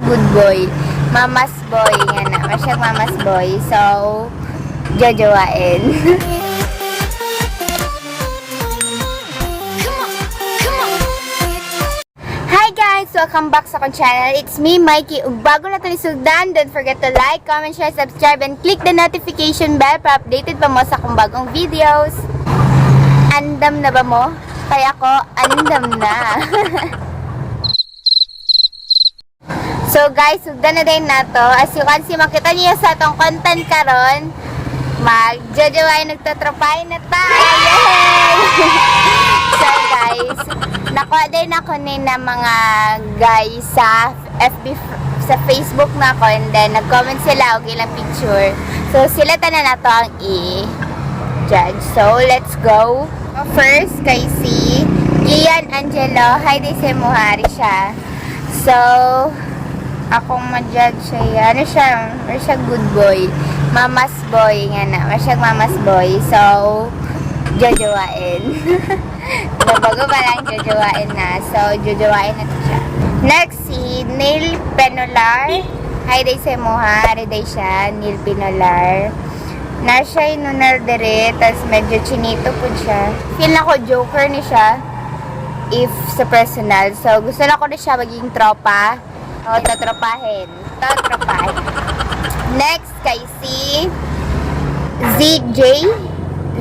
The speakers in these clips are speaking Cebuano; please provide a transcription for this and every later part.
Good boy. Mama's boy nga na. Mura siya mama's boy. So, jojowain. Come on, come on. Hi guys! Welcome back sa akong channel. It's me, Mikey. Ug bago na to ni sugdan, don't forget to like, comment, share, subscribe, and click the notification bell para updated pa mo sa akong bagong videos. Andam na ba mo? Kaya ako, andam na. So guys, sugdan na din nato. As you can see, makita niyo sa atong content karon, magjojowain, nagtatropahin na tayo. Yay! So guys, nakuha din ako ni na mga guys sa FB, sa Facebook na ako, and then nag-comment sila og ilang picture. So sila tanan na to ang i-judge. So let's go. First kay si Ian Angelo. Hi din si Muhari siya. So akong ma-judge siya. Ano siya? Mura siya good boy. Mama's boy nga na. Mura siya mama's boy. So, jojowain. Bago pa lang, jojowain na. So, jojowain na to siya. Next, si Neil Penolar. Hi day sa mo ha. Hi day siya. Neil Penolar. Na siya yung nunal dire. Tapos medyo chinito po siya. Feel na ko joker ni siya if sa personal. So, gusto na ko na siya maging tropa. O, tatropahin. Tatropahin. Next, kay si ZJ.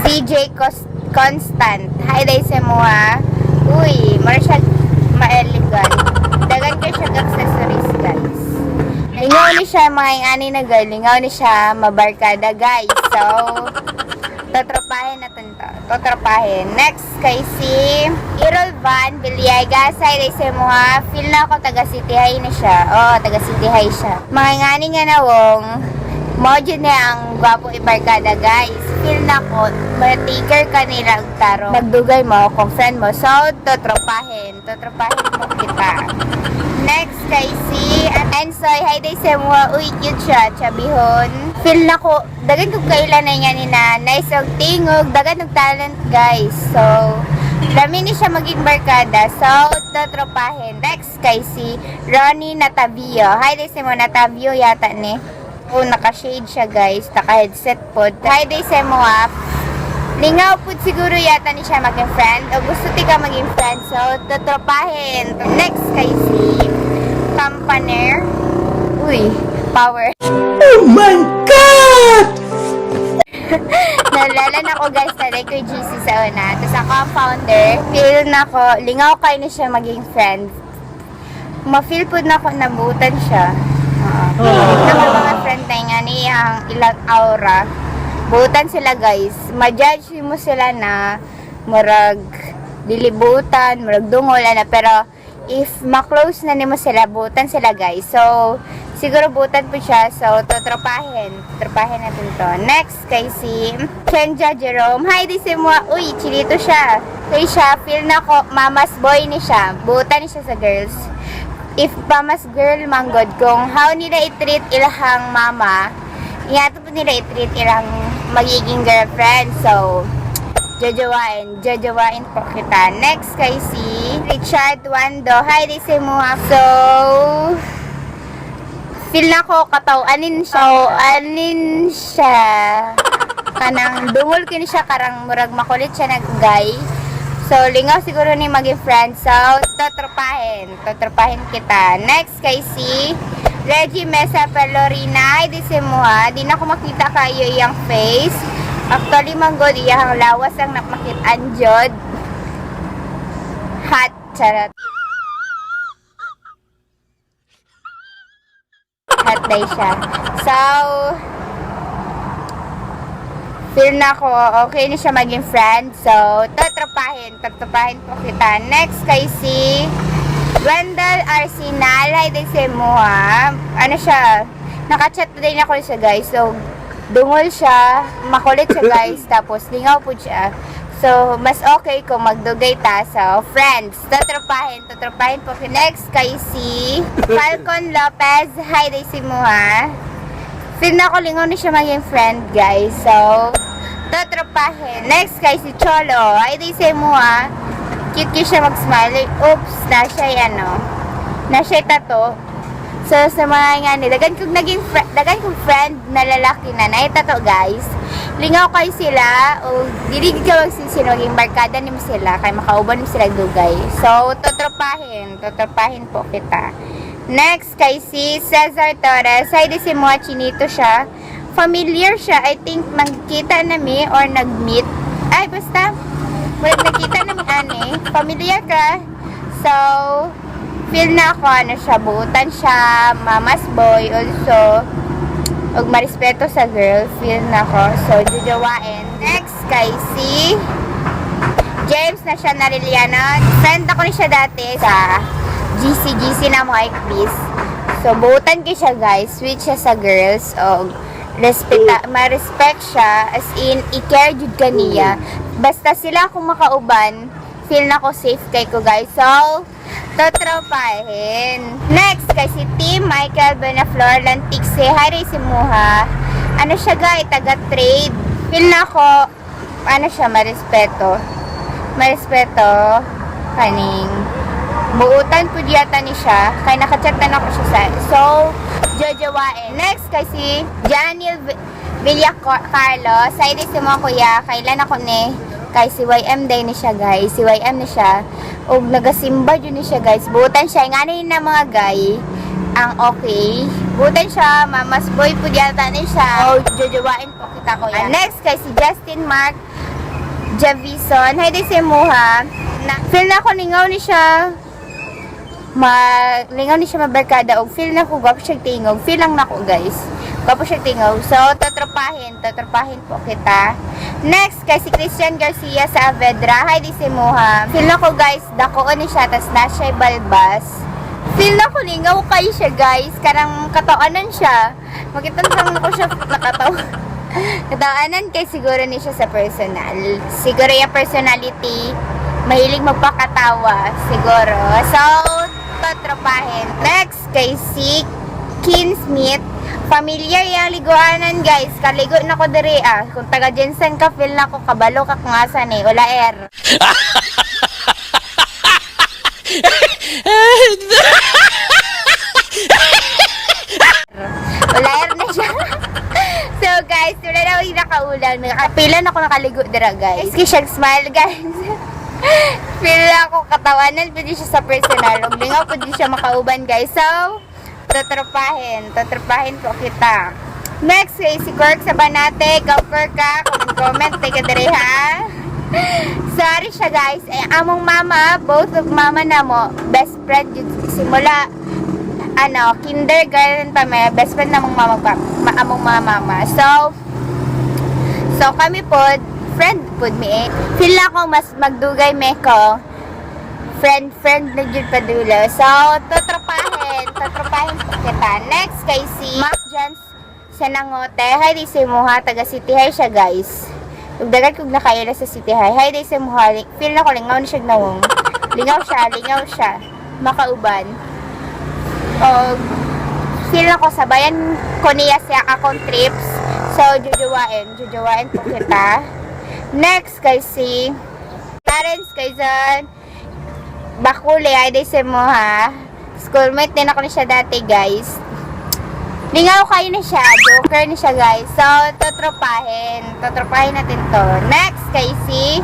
ZJ Constant. Hi, day sa mo ha. Uy, mara siya ma-elegant. Dagan ko siya accessories, guys. Lingaw ni siya, mga ingani na girl. Lingaw ni siya, mabarkada, guys. So, tatropahin natin to. Tatropahin. Next, kay si Errol Van Villegas. Hi, day sa mo ha. Feel na ako, taga City High na siya. Oo, taga City High siya. Mga ingani nga nawong, mo dyan niya ang gwapo ibarkada, guys. Feel na ko, ma-taker ka nila og tarong. Magdugay mo kung friend mo. So, totropahin. Totropahin mo kita. Next, kay si Ensoy. Hi, day sa mo. Uy, cute siya. Chabihon. Feel na ko, dagan kong kailan na nga ni na nice og tingog. Dagan og talent, guys. So, dami ni siya maging barkada. So, totropahin. Next, kay si Ronnie Natavio. Hi, day sa mo. Natavio yata ni. Oh, naka-shade siya, guys. Naka-headset po. Hi, day sa mo, ah. Lingaw po siguro yata ni siya maging friend. O gusto ti ka maging friend. So, totropahin. Next, kay si Campaner. Uy, power. Oh my God! Naalala na ko guys, na ko yung GC sa una. Tapos ako ang founder. Feel na ko, lingaw kayo na siya maging friend. Ma-feel po na ko nabutan siya. Oo. Naman mga friend na nga ni ang ilang aura. Butan sila, guys. Ma-judge mo sila na murag dilibutan, murag dungol na, pero if ma-close na nimo sila, butan sila, guys. So siguro butan po siya. So totropahin. Tropahin natin to. Next kay si Kenja Jerome. Hi, this is mo. Uy, chinito siya. Kay siya, feel na ko mama's boy ni siya. Butan ni siya sa girls. If mama's girl manggod, kung how nila i-treat ilahang mama, ingato po nila i-treat ilang magiging girlfriend. So, jojowain. Jojowain po kita. Next kay si Richard Wando. Hi, this is mo. So, feel na ko katawanin siya. Anin siya. Kanang dungol kini siya karang murag makulit siya nag guy. So, lingaw siguro ni maging friend. So, totropahin. Totropahin kita. Next kay si Reggie Mesa Pelorina. Ay, di si mo ha. Di na ko makita kayo iyang face. Actually, manggod, iyang lawas ang nakmakitaan jod. Hot, charot. Hot day siya. So, feel na ko, okay na siya maging friend. So, totropahin. Totropahin po kita. Next kay si Wendell Arsenal. Hi din si mo ha. Ano siya? Nakachat din ako siya, guys. So, dungol siya. Makulit siya, guys. Tapos, lingaw po siya. So, mas okay kung magdugay ta. So, friends, totropahin. Totropahin po. Next kay si Falcon Lopez. Hi din si mo ha. Feel na ko lingaw na siya maging friend, guys. So, totropahin. Next kay si Cholo. Ay, di say mo ah. Cute cute siya mag-smile. Oops, na siya ano. Na siya tato. So sa mga nga ni daghan kong friend na lalaki na naita to, guys. Lingaw kay sila o dili gid ka magsisi maging barkada nimo sila kay makauban nimo sila dugay. So totropahin, totropahin po kita. Next kay si Cesar Torres. Hi, di si mga chinito siya. Familiar siya. I think nagkita na mi or nag-meet. Ay, basta. Wala, nakita na mi ani. Familiar ka. So, feel na ako ano siya, buutan siya, mama's boy also. Ug marespeto sa girl, feel na ako. So, jujawain. Next kay si James na siya Nariliano. Friend ako ni siya dati sa GC-GC na mo please. So, buutan kay siya, guys. Sweet siya sa girls. O, respecta, ma-respect siya. As in, i-care jud ka niya. Basta sila akong makauban, feel na ko safe kay ko, guys. So, totropahin. Next, kay si Team Michael Benaflor Lantikse. Hi, si Muha. Ano siya, guys? Taga-trade. Feel na ako, ano siya, marespeto. Marespeto. Kaning buutan po yata ni siya. Kay nakachat na ako siya sa. So, jojowain. Next kay si Janil Villacarlo. Sa si mga kuya, kailan ako ni kay si YM day ni siya, guys. Si YM ni siya. Og nagasimba jud ni siya, guys. Buutan siya. Ngano yun na mga guy ang okay. Buutan siya, mama's boy po yata ni siya. So, jojowain po kita, kuya. Next kay si Justin Mark Javison. Hi, di si Muha. Na, feel na ako lingaw ni siya. Lingaw ni siya mabarkada og feel na ko gwapo siya tingog. Feel lang nako, guys. Gwapo siya tingog. So, totropahin. Totropahin po kita. Next, kay si Christian Garcia sa Avedra. Hi, di si Muha. Feel na ko, guys, dakoon ni siya, tas na siya balbas. Feel na ko lingaw kay siya, guys. Karang katoonan siya. Makita lang ko siya nakatawa. Kataanan kay siguro ni siya sa personal. Siguro yung personality, mahilig magpakatawa, siguro. So, totropahin. Next, kay si Kin Smith. Familiar yung liguanan, guys. Kaligo na ko diri ah. Kung taga Jensen ka, feel na ko kabalo ka kung asa ni. Wala er. Wala er na siya. So guys, wala na akong nakaulan. Nakapila na ako nakaligo dira, guys. Excuse siya smile, guys. Feel na ako katawanan pwede siya sa personal. Ug lingaw pwede siya makauban, guys. So, totropahin. Totropahin po kita. Next kay si Kirk sa Banate. Go Kirk ka. Comment comment. Take ka diri ha. Sorry siya, guys. Eh, among mama, both of mama na mo, best friend yun simula ano, kindergarten pa may best friend namong mama pa, among mga mama. So kami po, friend po mi eh. Feel na ako mas magdugay me ko. Friend, friend na jud padulo. So, totropahin, totropahin po kita. Next kay si Mac Jans sa Nangote. Hi, di si Muha, taga City High siya, guys. Ug dagat kog nakaila sa City High. Hi, di si Muha. Feel na ko lingaw ni siya nawong. Lingaw siya, lingaw siya. Makauban. Og feel ako sabayan ko niya sa akong trips. So, jujuwain. Jujuwain po kita. Next, kay si Clarence Quezon. Bakuli, ay di si mo ha. Schoolmate din ako ni siya dati, guys. Lingaw kayo na siya. Joker na siya, guys. So, totropahin. Totropahin natin to. Next, kay si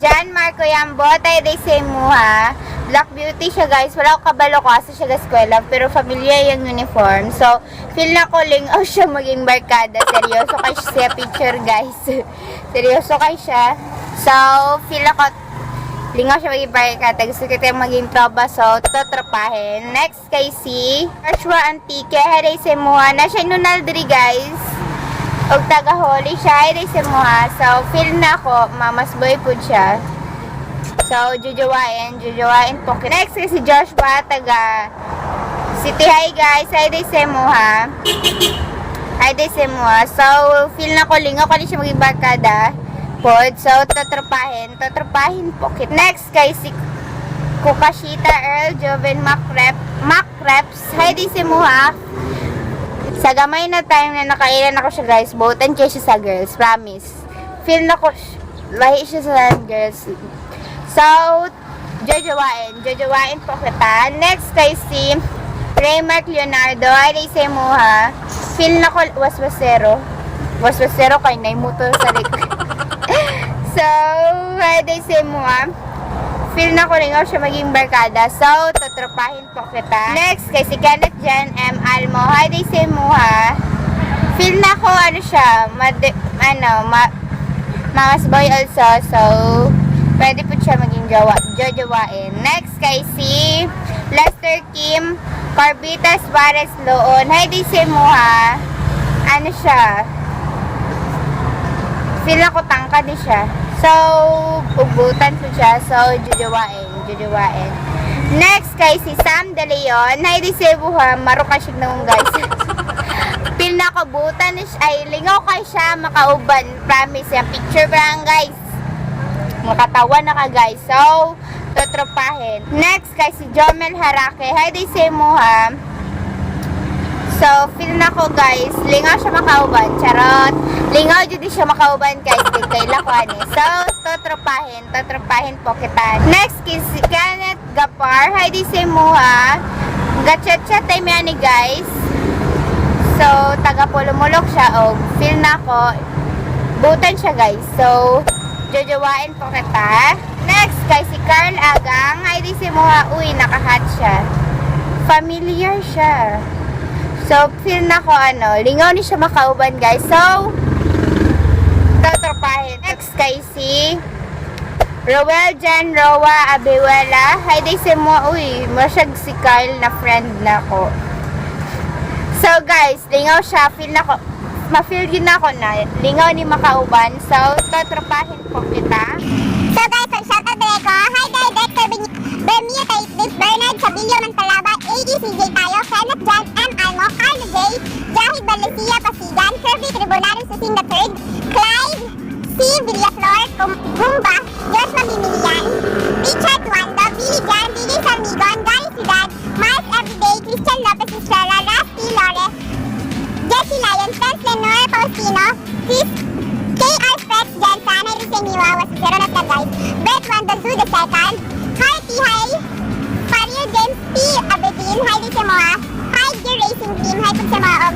John Marco Yambo. Tayo di si mo ha. Black Beauty siya, guys. Wala akong kabalo ko asa siya ga eskwela. Pero familiar yung uniform. So, feel na ko lingaw siya maging barkada. Seryoso kay siya picture, guys. Seryoso kay siya. So, feel ako lingaw siya maging barkada. Gusto ko tayo maging tropa. So, totropahin. Next kay si Joshua Antique. Haray si Muha. Na siya nunal diri, guys. Og taga-holy siya. Haray si Muha. So, feel na ako. Mama's boy po siya. So, jujuwain. Jujuwain po. Next kay si Joshua. Taga City High, guys. Haray si Muha. Ay, di si Muha. So, feel na ko lingaw ko siya maging barkada. Pod. So, totropahin. Totropahin po kita. Next kay si Kukashita Earl Joven Macrep Macreps. Hi, di si Muha. Sa gamay na time na nakailan ako siya, guys, both and siya sa girls. Promise. Feel na ko, lahi siya sa girls. So, jojowain. Jojowain po kita. Next kay si Raymark Leonardo, ay di sa imo ha. Feel na ko waswasero. Waswasero kay nay motor sa likod. So, ay di sa imo ha. Feel na ko rin siya maging barkada. So, totropahin po kita. Next, kay si Kenneth Jan M. Almo. Hi, di sa imo ha. Feel na ko ano siya, ano, mama's boy also. So, pwede po siya maging jowa, jojowain. Next, kay si Lester Kim Corbita Suarez Loon. Hi, di si mo ha. Ano siya? Feel ako tangka di siya. So, ubutan po siya. So, jojowain, jojowain. Next, kay si Sam De Leon. Hi, di si mo ha. Maruka siya noong guys. Feel na ko butan ni siya, ay lingaw kay siya makauban. Promise yan. Picture pa lang guys. Makatawa na ka guys. So, totropahin. Next kay si Jomel Harake. Hi di say mo ha. So, feel na ko guys, lingaw siya makauban. Charot. Lingaw jud siya makauban guys. Kay kaila ko ani. So, totropahin. Totropahin po kita. Next kay si Kenneth Gapar. Hi di say mo ha. Gachat-chat time yan ni guys. So, taga Pulumulok siya og feel na ko butan siya guys. So, jojowain po kita. Next, kay si Carl Agang. Ay, di si Moha. Uy, nakahat siya. Familiar siya. So, feel na ko ano, lingaw ni siya makauban guys. So, totropahin. Next, kay si Roel Jan Roa Abiwela. Hi, di si mo. Uy, masyag si Kyle na friend na ko. So guys, lingaw siya, feel na ko, ma-feel yun na ako na lingaw ni makauban. So, totropahin po kita. So guys, ang shoutout dire ko. Hi guys, Dexter Bermia Taitlis, Bernard Sabilio Mantalaba, ADCJ tayo, Kenneth John M. Almo, Carlo J, Jahid Valencia Pasigan, Kirby Tribunal Susing the Third, Clive C. Villaflor, Gumba, Joshua Bimilian, Richard Wando, Billy Jan, DJ Salmigon, Gary Ciudad, Miles Everyday, Christian Lopez Estrella, Rusty Lore, Jesse Lyon, Spence Lenore Faustino, Chris K.R. Frex Jensen, Henry Miwa, was zero na sila guys. Brett Wanda Zoo the second, Hi T. Hi, Fario James P. Abedin, hi Di Samoa, hi Gear Racing Team, hi Pagsamoa, og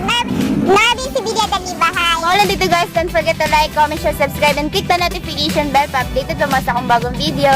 Narvin Sibilia Daliba, hi. Mao dito guys, don't forget to like, comment, share, subscribe, and click the notification bell para updated pa mo sa akong bagong video.